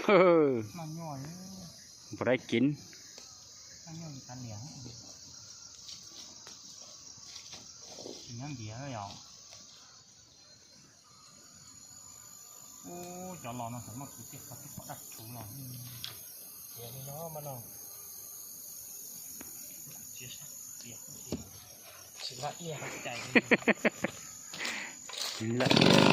Noj nyuaj, npau dai kiv. Noj nyuaj li kav liam. Tsis nyob ntiav yom. Ub, cov los no txawm muaj kwv tij qhov twb pom daj rhuv los. Tias li no mas no. Tsis laj iaj cais li. Tsis laj iaj.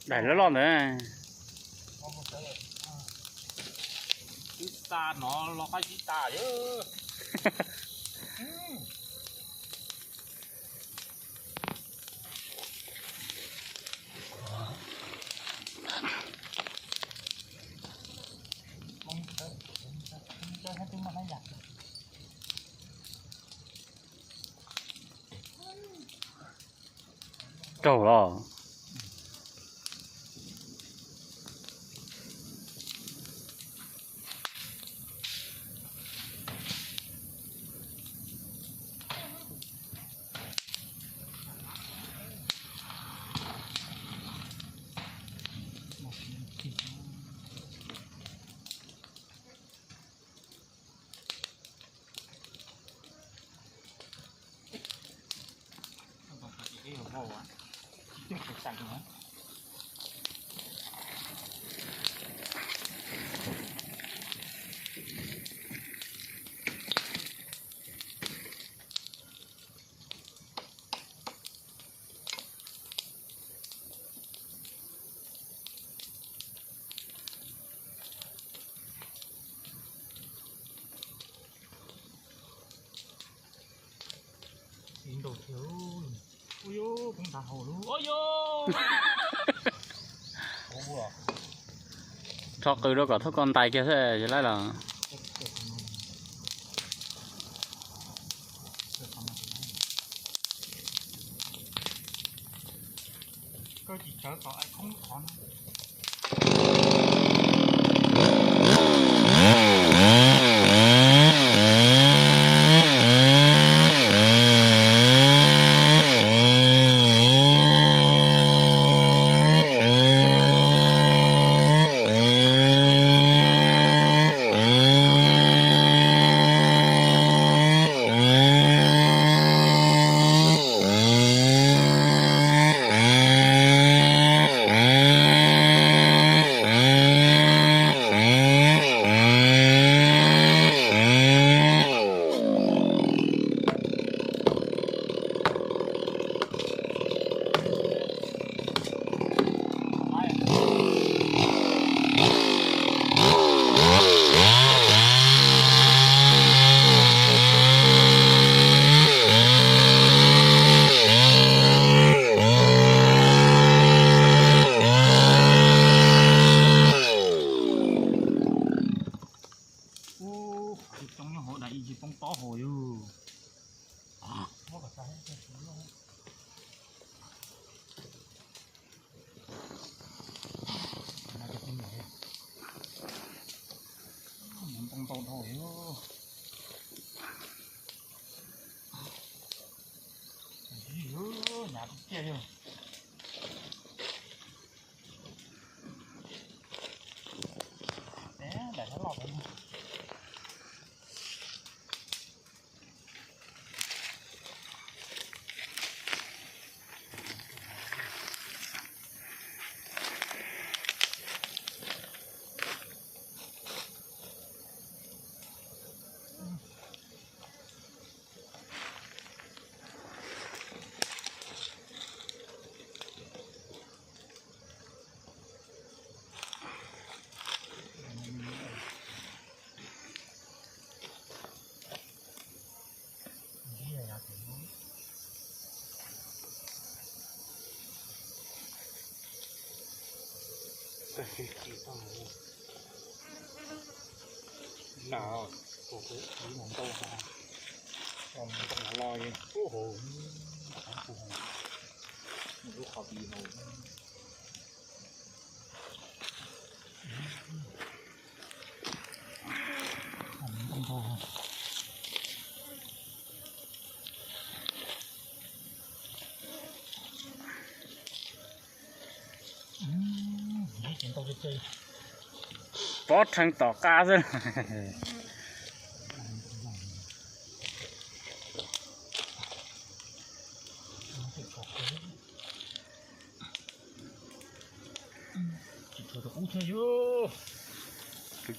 Daim loj loj ntawd. Ib xa no los qab ib xa. Raug los. Rho qws rau kom thauj ko ntais kiag xwb ces laib los. Ub, coob nyob hauv dais ib tsis poob tob hauv yus. Poob ntau dhau li. Hnyav tiag tiag li. Daim loj loj. Pob rheev tom qab xwb.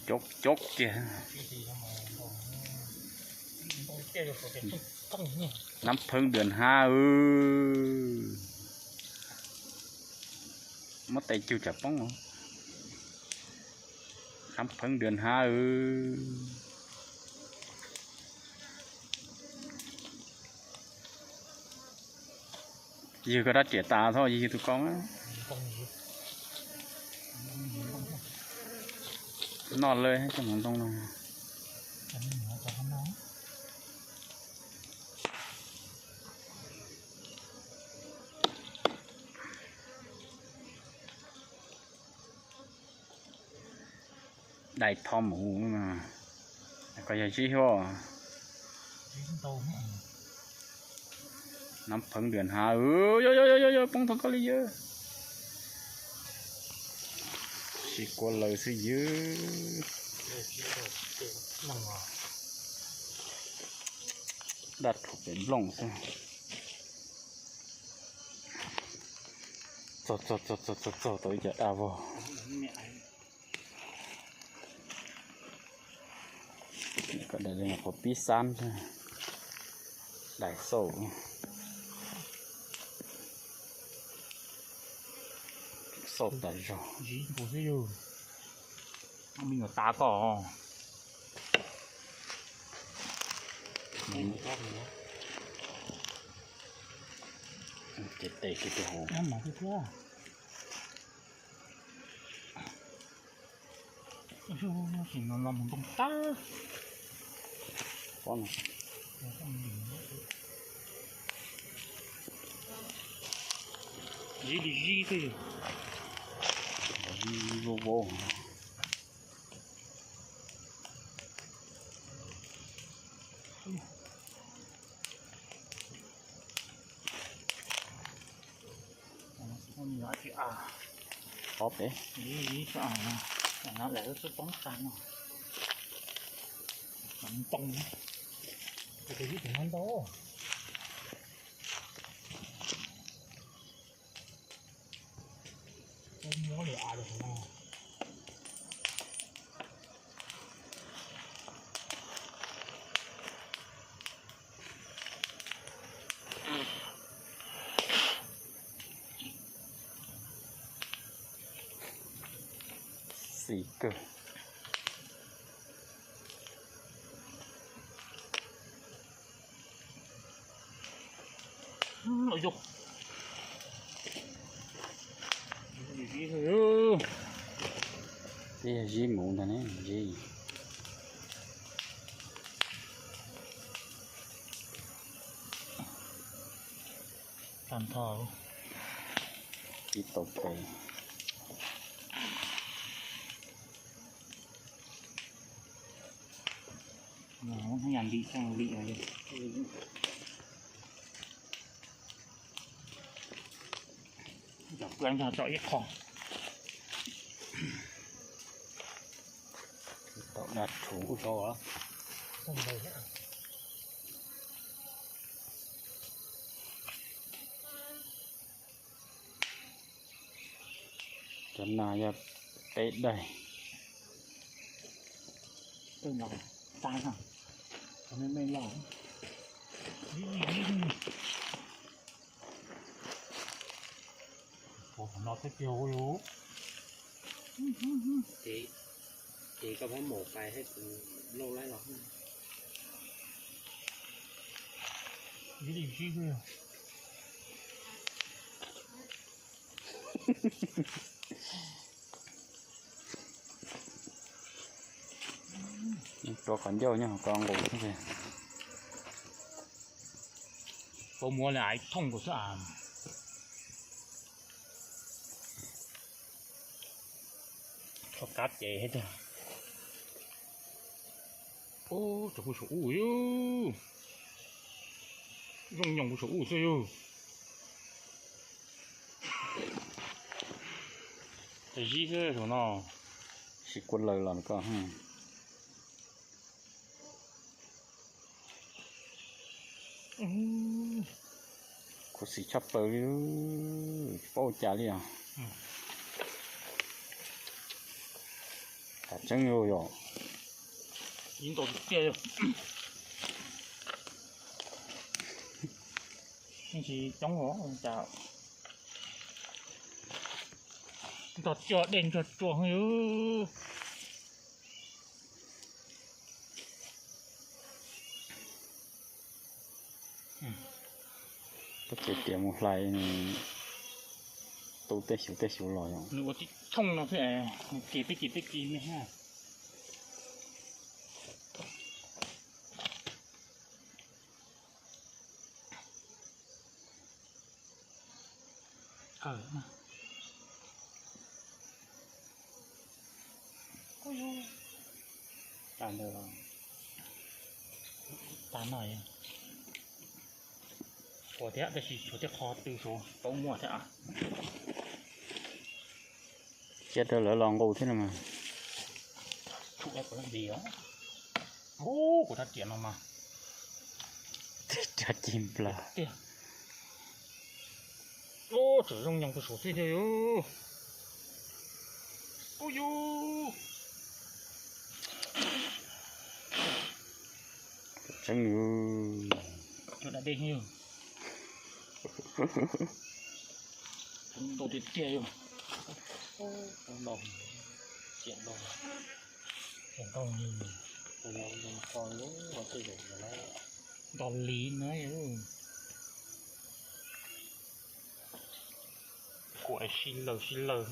Cov cov kiag. Nab pheeb dua hab. Muab tes cug tsam poob. Nab pheeb dua hab. Ywg koj rab riam tas tho, ywg tus koob. Noj lawm cov hmoov ntoo no. Dais tho mus, koj yog zib huab. Nab pheeb dua hab. Yog yog yog yog, poob tau koj li yawg. Sib kuab lawv xwb yawg. Daj rhuv pem nplooj xwb. Txog txog txog txog txog txog tau ib co daj vog. Koj dais qhuav pib xab, dais xauj, xauj tas zog. Me nyuam tas koj. Ces tes kiag rau hauv. Sim no los mus ntoo tag. Pob no. Zib li zib xwb. Zib vov vov. Ob peb. Lawv xub poob tag no. Ntoo. Xis kawg. Twb yog zib mus ntag ne, zib. Tag nrho. Ib tau pes. Yam ntim xeeb lim. Cov pwj yog tso ib qho. Tau dab rhuv. Cov no yog peb daim. Ua no thiab tiag. Ces koj pab mus pais thiab kuv lauj laib los. Rua qhov ncauj nyob hauv ko nqus xwb. Puas muab li aiv thooj nkaus xwb as. Tshuav kab ces thiab tiag. Ub, tshuav kuv saum ub yus. Zoo nyoos kuv saum ub xwb yus. Zib xwb saum no. Sib kua laws los koj. Khuv xim tshaj plaws li, tsis paub ua cas li os. Tam tseeb yom. Ib ntau tiag. Tsis coob os, cas ntog coj dej ntsuag tsuag yus. Koj ces tias mus hlais nws tu tej xyuv tej xyuv los yom. Nws ua tib thooj no xwb, nws kis tib kis tib kis ne. Kawg. Tag ntawd los, tag no. Ua thiab tab sis tshuav tej qho tw saud paub muaj thiab. Cia rau lawv los nqus thiab no mas. Tshum kuv rab riam no mas. Rab riam nplaws tiag. Ub, tseem zoo nyoos kuv saum xwb thiab yus. Ub yus. Tseeb yus. Cua da dej yus. Ntau tiag tiag yus. Ntau li no yus. Ntau li no yus. Ua sib laws sib laws.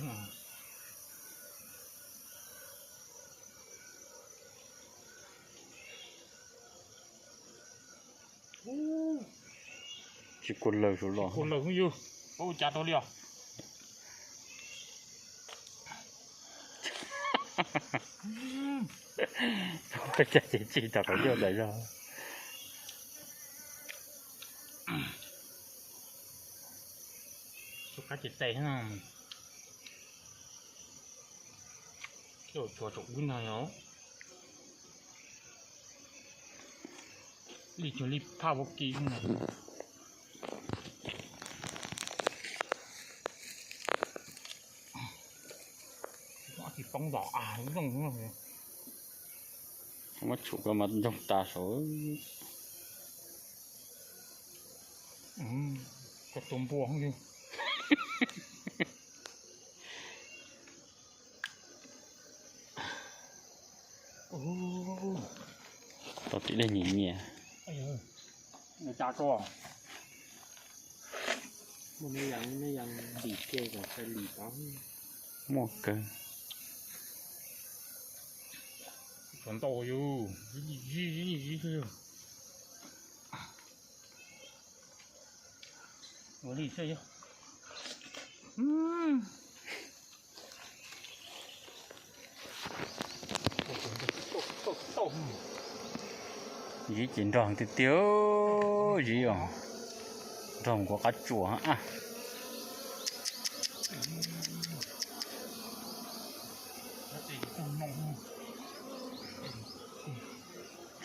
Tsis kua laws saud los. Kua laws yug, ua cas rau li os. Ua cas ces tsis rau qhov yog tas zog. Qab ces tes na. Cov tsuas tsaum wb no yog li, cog li phaj ua ke. Tsis poob los a zoo. Muab tshum koj mas ntsoog tas saud. Koj tua npua li. Tau tim dej nyias nyias. Muaj kawg. Ntau yus. Ua li xwb. Ziv ces nrog tiag tiag, ziv os, nrog nkuav qab tsuas a.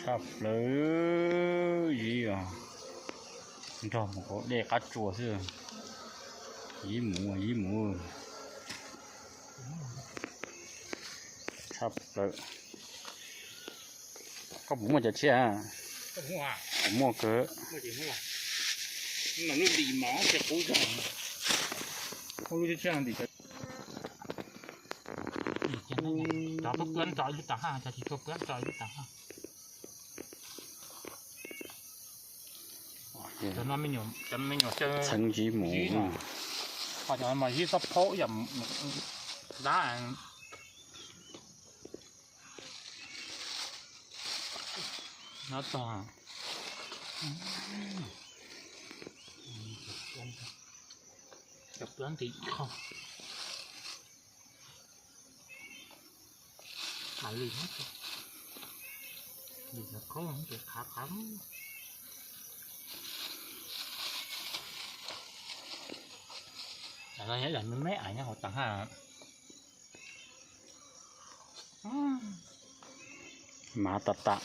Tshaj plaws, ziv os, nrog mus hauv dej qab tsuas xwb. Ziv mus, ziv mus. Tshaj plaws. Koj puas muaj cov tshiab? Kuv muaj kawg. Cov tuaj pab tso ib lub tas haj, cov tsis tuaj pab tso ib lub tas haj. Cov no me nyuam, cov me nyuam txheev ziv mus. Ho cov mas ziv xob phaub ib yam dab. No tog. Cov pab nti qho. Li no khaub ces qhav qhav. Cov no yog me me aiv nyob hauv tas haj. Mav tas tas.